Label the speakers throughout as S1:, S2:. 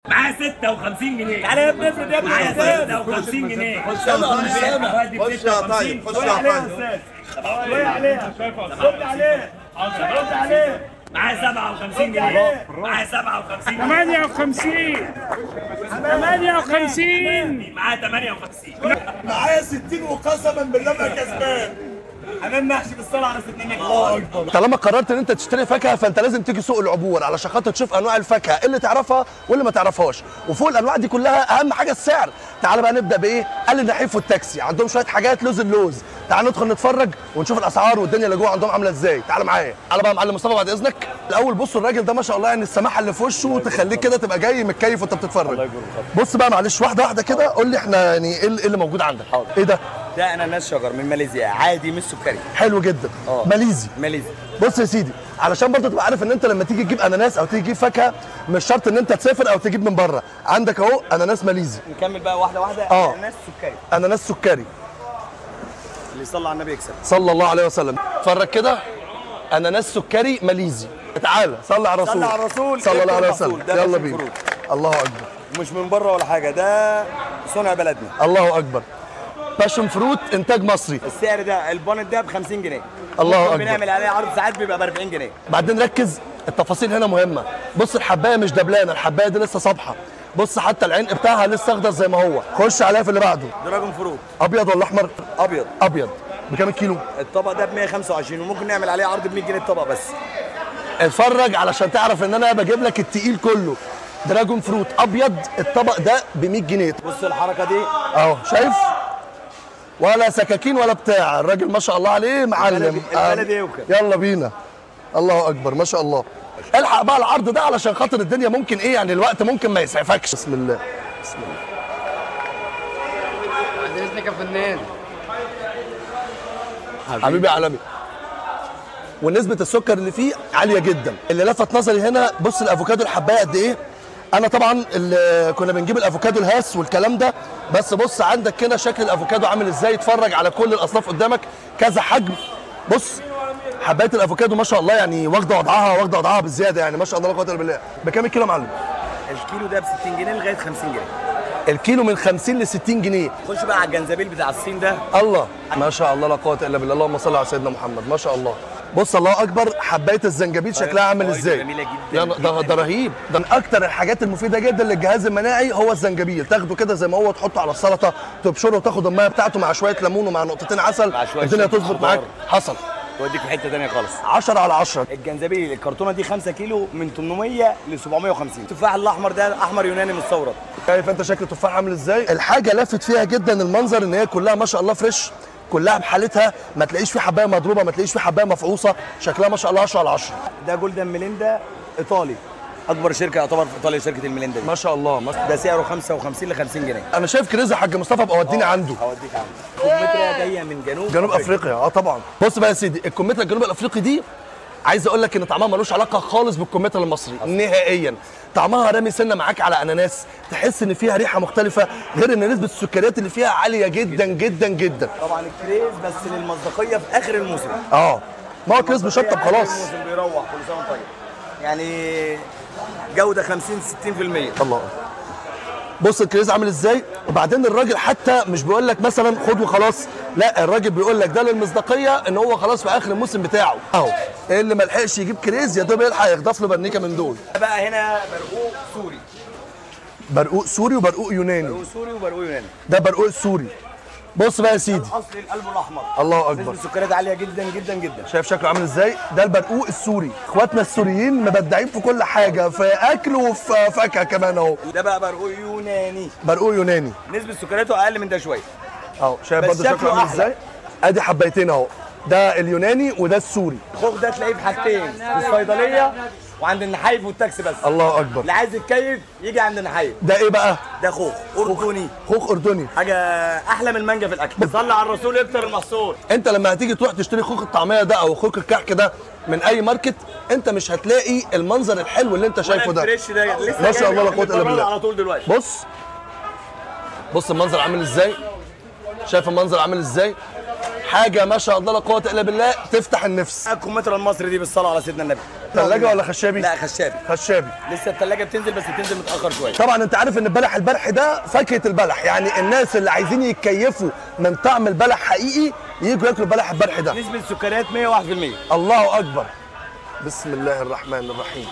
S1: معايا 56 جنيه. تعالى يا ابني افرد يا ابني. معايا 56 جنيه.
S2: خش يا طيب، خش يا طيب، خش يا طيب.
S1: شوية عليها، رد عليه، رد عليه. معايا 57 جنيه. معايا 57.
S3: 58 58.
S1: معايا 58.
S2: معايا 60 وقسما بالله ما كسبان.
S1: حمام محشي بالصلاة على 600.
S2: الله اكبر.
S4: طالما قررت ان انت تشتري فاكهة فانت لازم تيجي سوق العبور علشان خاطر تشوف انواع الفاكهة اللي تعرفها واللي ما تعرفهاش، وفوق الانواع دي كلها اهم حاجة السعر. تعال بقى نبدا بايه؟ قال النحيف والتاكسي عندهم شوية حاجات لوز اللوز. تعال ندخل نتفرج ونشوف الاسعار والدنيا اللي جوه عندهم عامله ازاي. تعال معايا. تعال بقى يا معلم مصطفى بعد اذنك. الاول بصوا الراجل ده ما شاء الله، يعني السماحة اللي في وشه تخليك كده تبقى جاي متكيف وانت بتتفرج. بص بقى معلش واحدة واحدة كده، قول لي احنا يعني ايه اللي موجود عندك؟ ايه ده؟
S5: ده اناناس شجر من ماليزيا، عادي مش سكري.
S4: حلو جدا. ماليزي.
S5: ماليزي.
S4: بص يا سيدي، علشان برضه تبقى عارف ان انت لما تيجي تجيب اناناس او تيجي تجيب فاكهة مش شرط ان انت تسافر او تجيب من بره، عندك اهو اناناس ماليزي.
S5: نكمل بقى واحدة واحدة. اناناس سكري.
S4: اناناس سكري.
S5: اللي يصلي على النبي يكسب.
S4: صلى الله عليه وسلم. اتفرج كده، اناناس سكري ماليزي. تعالى صلي على الرسول.
S5: صلي على الرسول.
S4: صلى الله عليه وسلم. يلا بينا. الله اكبر.
S5: مش من بره ولا حاجة، ده صنع بلدنا.
S4: الله اكبر. passion fruit انتاج مصري.
S5: السعر ده البونت ده ب 50 جنيه.
S4: الله اكبر.
S5: بنعمل عليه عرض ساعات بيبقى ب 40 جنيه.
S4: بعدين ركز، التفاصيل هنا مهمة. بص الحبايه مش دبلانه، الحبايه دي لسه صبحة. بص حتى العنق بتاعها لسه اخضر زي ما هو. خش عليها في اللي بعده.
S5: dragon fruit.
S4: ابيض ولا احمر؟
S5: ابيض.
S4: ابيض. بكام الكيلو؟
S5: الطبق ده ب 125 وممكن نعمل عليه عرض ب 100 جنيه الطبق بس.
S4: اتفرج علشان تعرف ان انا بجيب لك التقيل كله. dragon fruit ابيض، الطبق ده ب 100 جنيه.
S5: بص الحركة دي
S4: اهو، شايف؟ ولا سكاكين ولا بتاع، الراجل ما شاء الله عليه معلم.
S5: البلدي يوكل.
S4: يلا بينا. الله اكبر ما شاء الله. الحق بقى العرض ده علشان خاطر الدنيا ممكن ايه يعني الوقت ممكن ما يسعفكش. بسم الله بسم الله.
S6: بعد اذنك يا فنان.
S4: حبيبي عالمي. ونسبة السكر اللي فيه عالية جدا. اللي لفت نظري هنا بص الافوكادو الحباية قد ايه. انا طبعا اللي كنا بنجيب الافوكادو الهاس والكلام ده، بس بص عندك هنا شكل الافوكادو عامل ازاي. اتفرج على كل الاصناف قدامك كذا حجم. بص حبايه الافوكادو ما شاء الله يعني واخده وضعها، واخده وضعها بالزيادة يعني ما شاء الله لا قوة الا بالله. بكام الكيلو يا معلم؟
S5: الكيلو ده ب 60 جنيه لغاية 50 جنيه.
S4: الكيلو من 50 ل 60 جنيه.
S5: خش بقى على الجنزبيل بتاع الصين ده.
S4: الله ما شاء الله لا قوة الا بالله، اللهم صل على سيدنا محمد. ما شاء الله. بص الله اكبر، حبايه الزنجبيل شكلها عامل ازاي.
S5: جميلة جدا.
S4: ده رهيب. ده من اكتر الحاجات المفيدة جدا للجهاز المناعي هو الزنجبيل. تاخده كده زي ما هو، تحطه على السلطة، تبشره وتاخد المية بتاعته مع شوية ليمون ومع نقطتين عسل، الدنيا تظبط معاك. حصل.
S5: توديك في حتة ثانية خالص.
S4: 10 على 10.
S5: الجنزبيل الكرتونه دي 5 كيلو من 800 ل 750. التفاح الاحمر ده احمر يوناني مستورد.
S4: شايف انت شكل التفاح عامل ازاي؟ الحاجة لفت فيها جدا المنظر ان هي كلها ما شاء الله fresh، كلها بحالتها، ما تلاقيش في حبايه مضروبة، ما تلاقيش في حبايه مفعوصه، شكلها ما شاء الله 10 على 10.
S5: ده جولدن ميليندا ايطالي، اكبر شركة يعتبر في ايطاليا شركة الميليندا دي.
S4: ما شاء الله. ما
S5: ده سعره 55 ل 50 جنيه.
S4: انا شايف كريزه حاج مصطفى، ابقى وديني عنده.
S5: هوديك عنده. كمثرى جاية من جنوب
S4: افريقيا. طبعا. بص بقى يا سيدي، الكمثرى الجنوب الافريقي دي عايز اقول لك ان طعمها ملوش علاقة خالص بالكمثرى المصري نهائيا. طعمها رامي سنة معاك على اناناس، تحس ان فيها ريحه مختلفة، غير ان نسبه السكريات اللي فيها عالية جدا جدا جدا.
S5: طبعا الكريز بس للمصداقيه في اخر الموسم.
S4: ما هو كريز مشطب خلاص.
S5: الموسم بيروح. كل سنة وانت طيب. يعني جوده 50 60%.
S4: الله. بص الكريز عامل ازاي. وبعدين الراجل حتى مش بيقول لك مثلا خد وخلاص، لا الراجل بيقول لك ده للمصداقيه ان هو خلاص في اخر الموسم بتاعه اهو. اللي ما لحقش يجيب كريز يا دوب يلحق يخطف له برنيكه من دول.
S5: بقى هنا برقوق سوري.
S4: برقوق سوري وبرقوق يوناني.
S5: برقوق سوري وبرقوق يوناني.
S4: ده برقوق سوري. بص بقى يا سيدي،
S5: اصلي القلب الاحمر.
S4: الله اكبر.
S5: نسبه السكريات عالية جدا جدا جدا.
S4: شايف شكله عامل ازاي؟ ده البرقوق السوري. اخواتنا السوريين مبدعين في كل حاجة، في اكل وفي فاكهة كمان اهو.
S5: ده بقى برقوق يوناني.
S4: برقوق يوناني
S5: نسبه سكرياته اقل من ده شوية
S4: اهو. شايف برضه شكله عامل ازاي؟ ادي حبايتين اهو، ده اليوناني وده السوري.
S5: الخوخ ده تلاقيه في حاجتين، في الصيدلية وعند النحايف والتاكسي بس.
S4: الله اكبر.
S5: اللي عايز يتكيف يجي عند النحايف.
S4: ده ايه بقى؟
S5: ده خوخ اردني.
S4: خوخ اردني،
S5: حاجة احلى من المانجا في الاكل. صلي على الرسول يكتر المحصول.
S4: انت لما هتيجي تروح تشتري خوخ الطعمية ده او خوخ الكحك ده من اي market، انت مش هتلاقي المنظر الحلو اللي انت شايفه ده.
S5: fresh ده لسه
S4: ما شاء الله لا قوة الا بالله.
S5: على طول دلوقتي.
S4: بص بص المنظر عامل ازاي. شايف المنظر عامل ازاي؟ حاجة ما شاء الله لا قوة الا بالله، تفتح النفس.
S5: الكمثرى المصري دي بالصلاة على سيدنا النبي.
S4: ثلاجه ولا خشابي؟
S5: لا خشابي.
S4: خشابي
S5: لسه الثلاجة بتنزل، بس بتنزل متاخر شوية.
S4: طبعا انت عارف ان البلح البرحي ده فاكهة البلح، يعني الناس اللي عايزين يتكيفوا من طعم البلح حقيقي يجوا ياكلوا البلح البرحي ده.
S5: نسبه السكريات 101%.
S4: الله اكبر. بسم الله الرحمن الرحيم.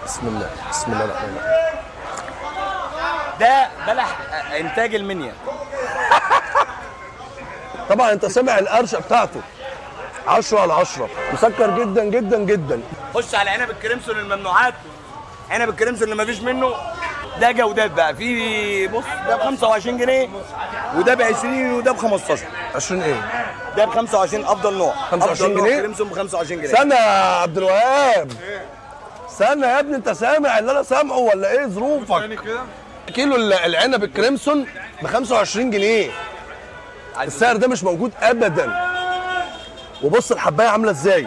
S4: بسم الله، بسم الله الرحمن الرحيم.
S5: ده بلح انتاج المنيا.
S4: طبعا انت سامع القرشه بتاعته 10 على 10، مسكر جدا جدا جدا.
S5: خش على عنب ال crimson الممنوعات، عنب ال crimson اللي مفيش منه. ده جودات بقى، في بص ده ب 25 جنيه وده ب 20 وده ب 15.
S4: 20 ايه؟
S5: ده ب 25 افضل نوع.
S4: 25 جنيه؟
S5: crimson ب 25 جنيه.
S4: استنى يا عبد الوهاب، استنى يا ابني، انت سامع اللي انا سامعه ولا ايه ظروفك؟ كيلو العنب ال crimson ب 25 جنيه. السعر ده مش موجود ابدا. وبص الحبايه عامله ازاي،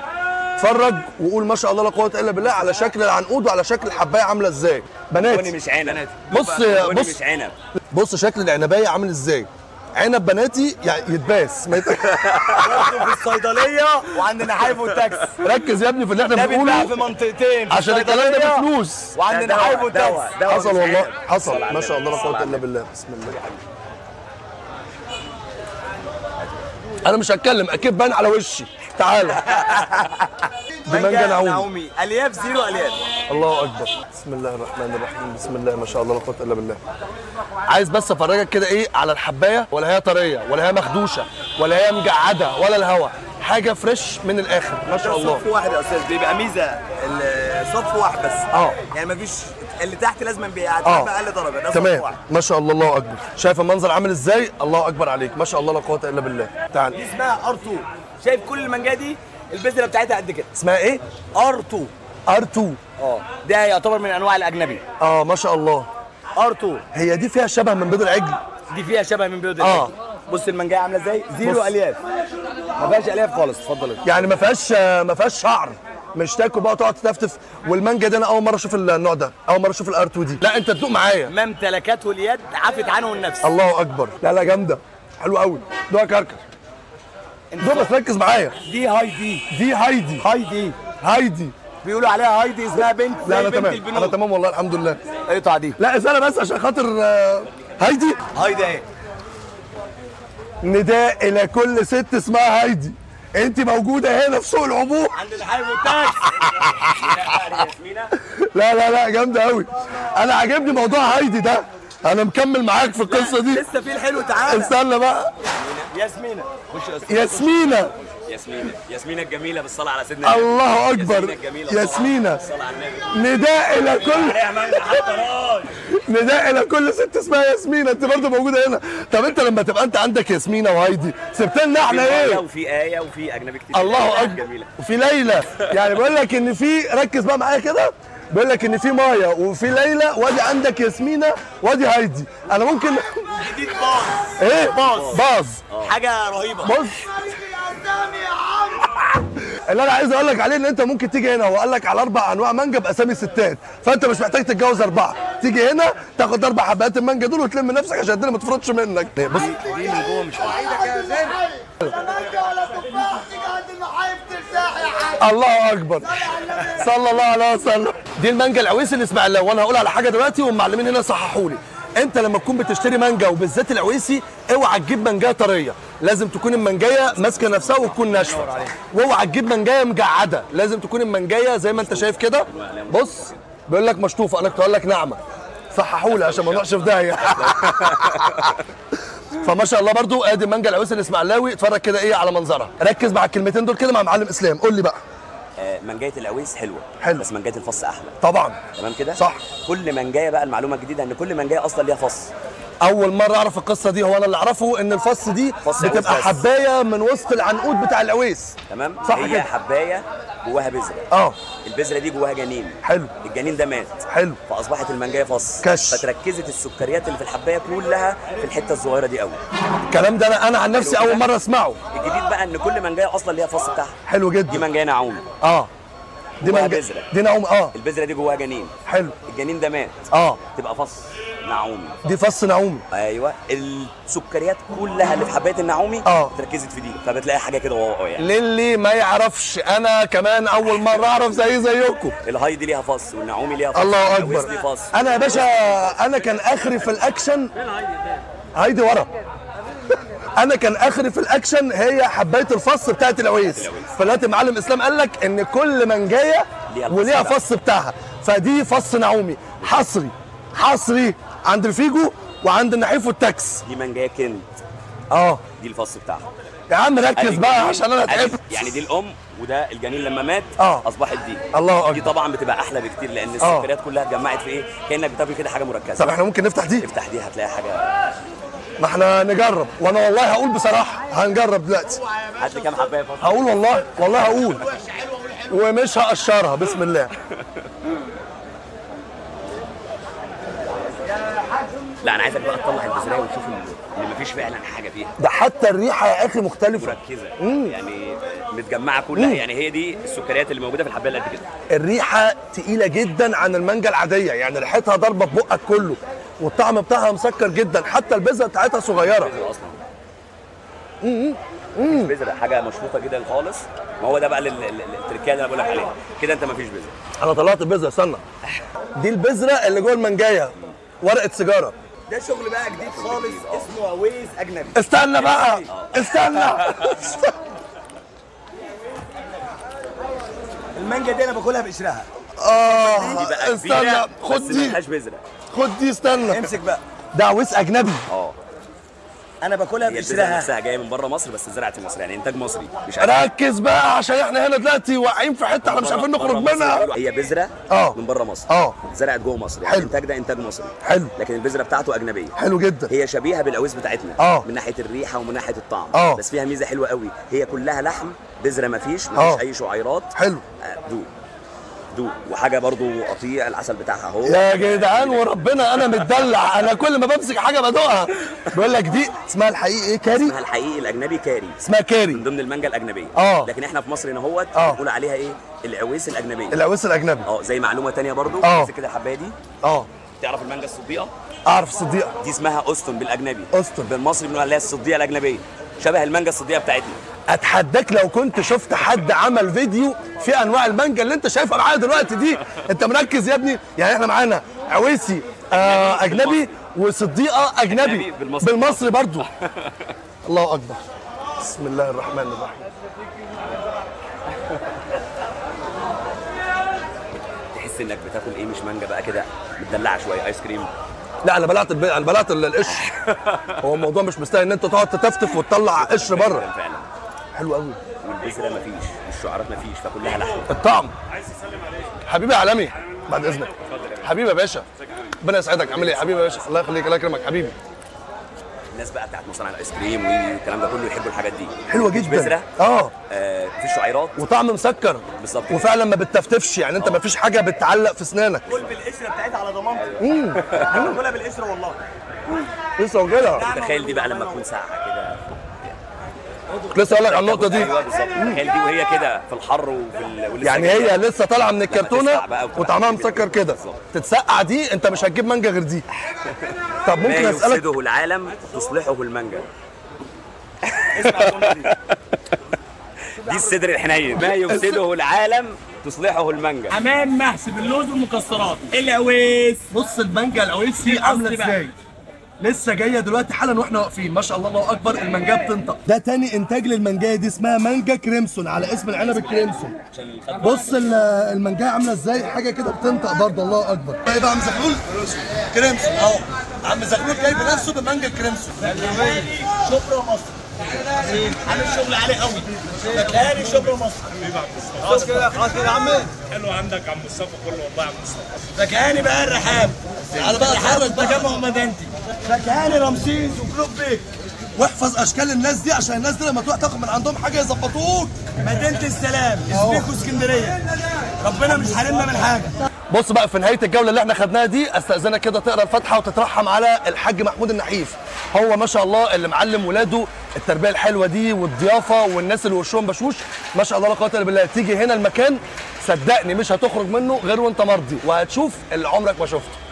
S4: اتفرج وقول ما شاء الله لا قوة الا بالله على شكل العنقود وعلى شكل الحبايه عامله ازاي. بنات
S1: بني مش عنب.
S4: بص بص
S1: مش عنب.
S4: بص شكل العنبايه عامل ازاي. عنب بناتي يعني يتباس ما
S5: في الصيدلية وعند نحايف والتاكس.
S4: ركز يا ابني في اللي احنا بنقوله
S5: في منطقتين
S4: عشان الكلام ده بفلوس.
S5: وعند نحايف والتاكس.
S4: حصل والله حصل، ما شاء الله لا قوة الا بالله. بسم الله. انا مش هتكلم اكيد بان على وشي. تعالى دي مانجا نعومي،
S5: الياف zero الياف.
S4: الله اكبر. بسم الله الرحمن الرحيم. بسم الله ما شاء الله لا قوة الا بالله. عايز بس افرجك كده ايه على الحبايه، ولا هي طرية ولا هي مخدوشه ولا هي مجعده ولا الهوا، حاجة fresh من الاخر ما شاء الله.
S5: صف واحد يا استاذ بيبقى ميزة، صف واحد بس. يعني مفيش اللي تحت لازم بيبقى اقل درجه، ده صف واحد.
S4: ما شاء الله الله اكبر. شايف المنظر عامل ازاي؟ الله اكبر عليك ما شاء الله لا قوة الا بالله. تعال.
S5: دي اسمها R2. شايف كل المانجا دي البذرة بتاعتها قد كده.
S4: اسمها ايه؟
S5: R2.
S4: R2.
S5: ده يعتبر من انواع الاجنبي.
S4: ما شاء الله.
S5: R2
S4: هي دي فيها شبه من بيض العجل.
S5: دي فيها شبه من بيض العجل. بص المانجا عامله ازاي؟ zero الياف، ما فيهاش الياف خالص. اتفضل.
S4: يعني ما فيهاش شعر، مش تاكل بقى تقعد تتفتف. والمانجا دي انا اول مرة اشوف النوع ده، اول مرة اشوف ال R2 دي. لا انت تدوق معايا.
S5: ما امتلكته اليد عفت عنه النفس.
S4: الله اكبر. لا لا جامدة، حلوة قوي. دوق كركر، دوق بس ركز معايا.
S5: دي هايدي.
S4: دي هايدي.
S5: هايدي.
S4: هايدي
S5: بيقولوا عليها هايدي، اسمها بنت.
S4: لا انا تمام، انا تمام والله الحمد لله.
S5: اقطع دي.
S4: لا اسالها بس عشان خاطر هايدي.
S5: هايدي اهي.
S4: نداء الى كل ست اسمها هايدي، انت موجودة هنا في سوق العبور
S5: عند الحي والتاكس.
S4: لا لا لا جامدة قوي. انا عاجبني موضوع هايدي ده، انا مكمل معاك في القصة دي.
S5: لسه في الحلو. تعالى
S4: استنى بقى.
S5: ياسمينه. خش يا
S4: ياسمينه.
S1: ياسمينه، ياسمينه الجميلة بالصلاة على سيدنا النبي.
S4: الله اكبر. ياسمينه. نداء الى كل نداء الى كل ست اسمها ياسمينه، انت برضه موجودة هنا. طب انت لما تبقى انت عندك ياسمينه وهايدي، سبت لنا احنا ايه؟
S1: وفي ايه وفي اجنبي كتير.
S4: الله اكبر. وفي ليلى. يعني بقول لك ان في، ركز بقى معايا كده، بيقول لك ان في مايا وفي ليلى وادي عندك ياسمينه وادي هايدي. انا ممكن
S5: جديد باظ.
S4: ايه؟
S5: باظ.
S4: باظ
S5: حاجة رهيبة.
S4: بص اللي انا عايز اقول لك عليه ان انت ممكن تيجي هنا، هو قال لك على 4 انواع مانجا باسامي ستات، فانت مش محتاج تتجوز 4، تيجي هنا تاخد 4 حبات المانجا دول وتلم نفسك عشان الدنيا ما تفرطش منك. بص
S5: دي من جوه مش
S4: الله اكبر. صلى الله عليه وسلم. دي المانجا العويسي الاسماعيلاوي، وانا هقول على حاجة دلوقتي والمعلمين هنا صححوا لي. انت لما تكون بتشتري مانجا وبالذات العويسي، اوعى تجيب مانجا طرية، لازم تكون المانجايه ماسكه نفسها وتكون ناشفة. واوعى تجيب مانجايه مجعده، لازم تكون المانجايه زي ما انت شايف كده. بص بيقول لك مشطوفه، انا كنت اقول لك ناعمة. صححوا لي عشان ما نروحش في داهية. فما شاء الله برضو ادي المانجا العويسي الاسماعيلاوي. اتفرج كده ايه على منظرها. ركز مع الكلمتين دول كده مع معلم اسلام. قول لي بقى.
S1: منجايه العويس حلوة.
S4: حلو.
S1: بس منجايه الفص احلى
S4: طبعا.
S1: تمام كده
S4: صح.
S1: كل منجايه بقى، المعلومة الجديدة ان كل منجايه اصلا ليها فص.
S4: اول مرة اعرف القصة دي. هو انا اللي اعرفه ان الفص دي
S1: فص
S4: بتبقى حبايه من وسط العنقود بتاع العويس.
S1: تمام
S4: صح
S1: هي
S4: كده.
S1: حبايه جواها بذرة. البذرة دي جواها جنين.
S4: حلو.
S1: الجنين ده مات.
S4: حلو.
S1: فاصبحت المنجايه فص.
S4: كش.
S1: فتركزت السكريات اللي في الحبايه كلها في الحتة الصغيرة دي قوي.
S4: الكلام ده انا عن نفسي اول مرة اسمعه.
S1: الجديد بقى ان كل منجايه اصلا ليها فص بتاعها.
S4: حلو جدا.
S1: دي منجايه نعومي.
S4: دي
S5: جواها بذرة.
S4: دي نعومي.
S5: البذرة دي جواها جنين.
S4: حلو.
S5: الجنين ده مات. تبقى فص نعومي.
S4: دي فص نعومي.
S5: ايوه، السكريات كلها اللي في حبايه النعومي اتركزت في دي، فبتلاقي حاجة كده wow يعني.
S4: للي ما يعرفش، انا كمان اول مرة اعرف زي زيكم.
S5: الهايدي ليها فص، والنعومي ليها فص.
S4: الله اكبر.
S5: فص.
S4: انا يا باشا، انا كان اخري في الاكشن هايدي ورا. انا كان اخري في الاكشن هي حبايه الفص بتاعت العويس. فدلوقتي معلم اسلام قال لك ان كل منجايه وليها فص بتاعها، فدي فص نعومي حصري حصري عند الفيجو وعند النحيف والتاكس.
S5: دي منجايه كنت. دي الفص بتاعها.
S4: يا عم ركز بقى عشان انا تعبت.
S5: يعني دي الام، وده الجنين لما مات اصبحت دي.
S4: الله اكبر.
S5: دي طبعا بتبقى احلى بكتير، لان السكريات كلها اتجمعت في ايه؟ كانك بتاكل كده حاجة مركزه.
S4: طب احنا ممكن نفتح دي؟
S5: افتح دي هتلاقي حاجة.
S4: ما احنا نجرب، وانا والله هقول بصراحة هنجرب دلوقتي.
S5: هات لي كام حبايه فص.
S4: هقول والله، والله هقول ومش هقشرها. بسم الله.
S5: لا انا عايزك بقى تطلع البذريه وتشوف ان مفيش فعلا حاجة فيها.
S4: ده حتى الريحة يا اخي مختلفة،
S5: مركزه. يعني متجمعه كلها. يعني هي دي السكريات اللي موجودة في الحبايه اللي قد كده.
S4: الريحة تقيلة جدا عن المانجا العادية، يعني ريحتها ضاربه في بقك كله، والطعم بتاعها مسكر جدا، حتى البذرة بتاعتها صغيرة.
S5: البذرة اصلا مفيش بذرة، حاجة مشروطة جدا خالص. ما هو ده بقى التركية اللي انا بقول لك عليها كده، انت مفيش بذرة.
S4: انا طلعت البذرة، استنى. دي البذرة اللي جوه المانجايه، ورقة سيجارة.
S2: ده شغل بقى جديد خالص اسمه عويس اجنبي.
S4: استنى بقى، استنى.
S2: المانجا دي انا باكلها بقشرها.
S4: استنى، خد دي، خد دي، استنى،
S2: امسك بقى.
S4: ده عويس اجنبي.
S2: انا باكلها بقشرها.
S5: نفسها جاية من بره مصر، بس زرعت في مصر، يعني انتاج مصري. مش
S4: ركز بقى عشان احنا هنا دلوقتي واقعين في حتة احنا مش عارفين نخرج منها.
S5: هي بذرة من بره مصر، زرعت جوه مصر، يعني الانتاج ده انتاج مصري.
S4: حلو.
S5: لكن البذرة بتاعته اجنبية.
S4: حلو جدا.
S5: هي شبيهه بالعويس بتاعتنا من ناحية الريحة ومن ناحية الطعم. بس فيها ميزة حلوة قوي، هي كلها لحم، بذرة مفيش اي شعيرات.
S4: حلو.
S5: دوق دوق. وحاجه برضو قطيع العسل بتاعها اهو
S4: يا جدعان، وربنا انا متدلع، انا كل ما بمسك حاجة بدوقها. بيقول لك دي اسمها الحقيقي ايه؟ كاري.
S5: اسمها الحقيقي الاجنبي كاري.
S4: اسمها كاري
S5: من ضمن المانجا الاجنبية. لكن احنا في مصر هنا اهوت بنقول عليها ايه؟ العويس الاجنبية.
S4: العويس الاجنبي.
S5: زي معلومة ثانية برضو. بس كده الحبايه دي. تعرف المانجا الصديقة؟
S4: اعرف الصديقة.
S5: دي اسمها اوستون بالاجنبي.
S4: اوستون
S5: بالمصري بنقول عليها الصديقة الاجنبية، شبه المانجا الصديقة بتاعتنا.
S4: اتحداك لو كنت شفت حد عمل فيديو في انواع المانجا اللي انت شايفها معايا دلوقتي دي. انت مركز يا ابني؟ يعني احنا معانا عويسي اجنبي وصديقه اجنبي بالمصري برضو. الله اكبر. بسم الله الرحمن الرحيم.
S5: تحس انك بتاكل ايه؟ مش مانجا بقى كده، متدلعه شوية، ايس كريم.
S4: لا انا بلعت انا بلعت القشر. هو الموضوع مش مستاهل ان انت تقعد تتفتف وتطلع قشر بره.
S5: فعلا
S4: حلو قوي.
S5: والبذره مفيش، والشعرات مفيش، فكلها لحم.
S4: الطعم. عايز اسلم عليك حبيبي يا عالمي، بعد اذنك. حبيبي يا باشا، ربنا يسعدك. عامل ايه حبيبي يا باشا؟ الله يخليك، الله يكرمك حبيبي.
S5: الناس بقى بتاعت مصانع الايس كريم والكلام ده كله يحبوا الحاجات دي.
S4: حلوة جدا.
S5: بذرة مفيش شعيرات
S4: وطعم مسكر.
S5: بالظبط.
S4: وفعلا ما بتتفتفش، يعني انت مفيش حاجة بتعلق في اسنانك.
S2: كل بالقشره بتاعتها على ضمانتي. انا باكلها بالقشره والله.
S4: لسه واكلها.
S5: تخيل دي بقى لما تكون ساقعه كده.
S4: لسه اقول لك على النقطة دي.
S5: ايوه بالظبط. تخيل دي وهي كده في الحر وفي
S4: يعني هي لسه طالعه من الكرتونه وطعمها مسكر كده، تتسقع دي انت مش هتجيب مانجا غير دي. طب ممكن اسالك؟
S5: ما يفسده العالم تصلحه المانجا. دي الصدر الحنين. ما يفسده العالم تصلحه المانجا.
S1: حمام محشي باللوز والمكسرات العويس.
S4: بص المانجا العويس دي عامله ازاي؟ لسه جاية دلوقتي حالا واحنا واقفين. ما شاء الله، الله اكبر، المانجا بتنطق. ده تاني انتاج للمانجايه دي، اسمها مانجا crimson على اسم العنب ال crimson. بص المانجايه عامله ازاي، حاجة كده بتنطق برضه. الله اكبر. ايه بقى عم زغلول؟ crimson اهو. عم زغلول جاي بنفسه بمانجا crimson.
S2: شبرا مصر عامل شغل عالي قوي. فكهاني شبرا مصر. خلاص كده، خلاص كده يا عم.
S1: حلو عندك عم مصطفى كله والله يا عم مصطفى.
S2: فكهاني بقى الرحاب.
S4: على بقى اتحرك بقى.
S2: تجمع مدينتي. فكهاني رمسيس وكلوب بيك.
S4: واحفظ اشكال الناس دي عشان الناس دي لما تروح تاخد من عندهم حاجة يظبطوك.
S2: مدينة السلام، اسبيكو اسكندرية. ربنا مش حارمنا من حاجة.
S4: بص بقى في نهاية الجولة اللي احنا خدناها دي، استاذنك كده تقرا الفاتحة وتترحم على الحاج محمود النحيف. هو ما شاء الله اللي معلم ولاده التربية الحلوة دي والضيافه والناس اللي وشهم بشوش، ما شاء الله لا قوة الا بالله. تيجي هنا المكان صدقني مش هتخرج منه غير وانت مرضي، وهتشوف اللي عمرك ما شفته.